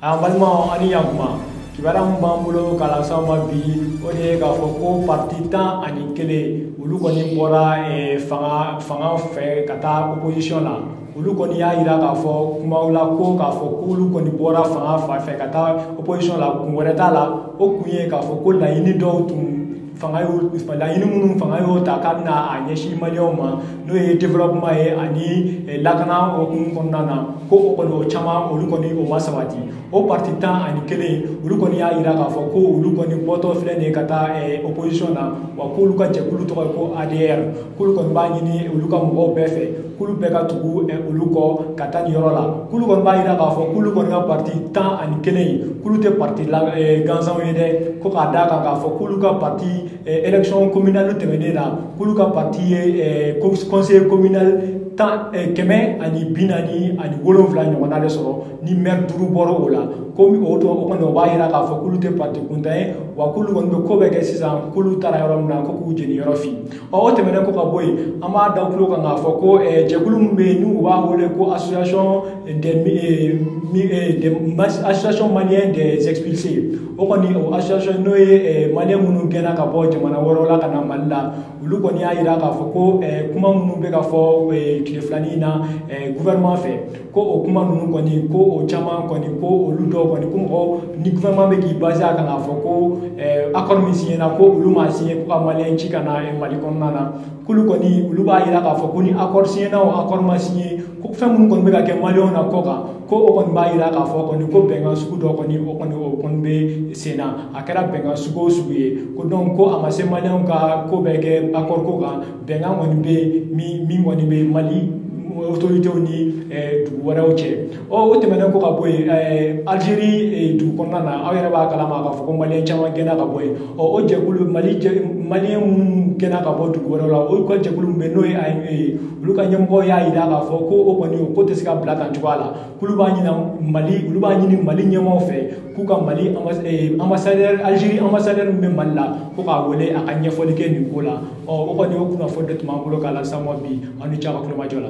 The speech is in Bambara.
An balimaw, ani yankuma. Kibaruya min b'an bolo k'a lase aw ma bi, o de ye k'a fɔ ko parti 11, olu kɔni bɔra fanga fɛ ka taa opposition la. Olu kɔni y'a yira k'a fɔ kumaw la ko k'a fɔ k'olu kɔni bɔra fanga fan fɛ ka taa opposition la, kun wɛrɛ t'a la, o kun ye k'a fɔ ko laɲini dɔw tun fanga y'o laɲini minnu fanga y'o ta k'a bɛna a ɲɛsin Maliyɛnw ma, n'o ye développement ye ani lakana hukumu kɔnɔna na, ko o kɔni o caman olu kɔni o ma sabati. O parti 11, olu kɔni y'a yira k'a fɔ ko olu kɔni bɔtɔ filɛ nin ye ka taa opposition na, wa k'olu ka jɛkulu tɔgɔ ye ko ADR, k'olu kɔni b'a ɲini olu ka mɔgɔw bɛɛ fɛ k'olu bɛɛ ka tugu olu kɔ ka taa nin yɔrɔ la. K'olu kɔni b'a yira k'a fɔ k'olu kɔni ka parti 11 in, k'olu tɛ parti la gansanw ye dɛ, ko k'a d'a kan k'a fɔ k'olu ka parti élection communale tɛmɛnen na, k'olu ka parti ye conseiller communal 147 ɲɔgɔnna de sɔrɔ, ni maire 5 bɔra o la. Ko o kɔni o b'a yira k'a fɔ k'olu tɛ parti kuntan ye, wa k'olu kɔni bɛ ko bɛɛ kɛ sisan k'olu taara yɔrɔ min na ko k'u jeni yɔrɔ fin. Ɔ, o tɛmɛnen kɔ ka bɔ yen, an b'a da tulo kan k'a fɔ ko jɛkulu min bɛ yen n'u b'a wele ko association malienne des expulsés, o kɔni o association, n'o ye Maliyɛn minnu gɛnna ka bɔ jamana wɛrɛw la ka na Mali la, olu kɔni y'a yira k'a fɔ ko kuma minnu bɛ ka fɔ tile filanin na gouvernement fɛ, ko o kuma ninnu kɔni, ko o caman kɔni, ko olu dɔw kɔni, ko mɔgɔw ni gouvernement bɛ k'i basé a kan k'a fɔ ko accord min signé na, ko olu m'a signé ko ka Maliyɛn ci ka na Mali kɔnɔna na. K'olu kɔni olu b'a yira k'a fɔ ko ni accord signé na o accord ma signé, ko fɛn minnu kɔni bɛ ka kɛ Maliyɛnw na kɔ kan, ko o kɔni b'a yira k'a fɔ kɔni ko bɛnkan sugu dɔ kɔni o kɔni o kɔni bɛ sen na, a kɛra bɛnkan sugu o sugu ye. Ko donc ko a ma se Maliyɛnw ka ko bɛɛ kɛ accord ko kan, bɛnkan kɔni bɛ yen min kɔni bɛ Mali autorités ni dugu wɛrɛw cɛ. Ɔ, o tɛmɛnen kɔ ka bɔ yen, Algérie dugu kɔnɔna na, aw yɛrɛ b'a kalama k'a fɔ ko Maliyɛn caman gɛnna ka bɔ yen. Ɔ, o jɛkulu Mali Maliyɛn minnu gɛnna ka bɔ dugu wɛrɛw la, olu ka jɛkulu min bɛ yen n'o ye AME ye, olu ka ɲɛmɔgɔw y'a yira k'a fɔ ko o kɔni o ko tɛ se ka bila tan cogoya la, k'olu b'a ɲini Mali olu b'a ɲini Mali ɲɛmaaw fɛ k'u ka Mali ambassadeur, Algérie ambassadeur min bɛ Mali la, ko k'a wele a ka ɲɛfɔli kɛ nin ko la. Ɔ, o kɔni o kunnafoni de tun b'an bolo k'a lase aw ma bi. Aw ni ce aw ka kulomajɔ la.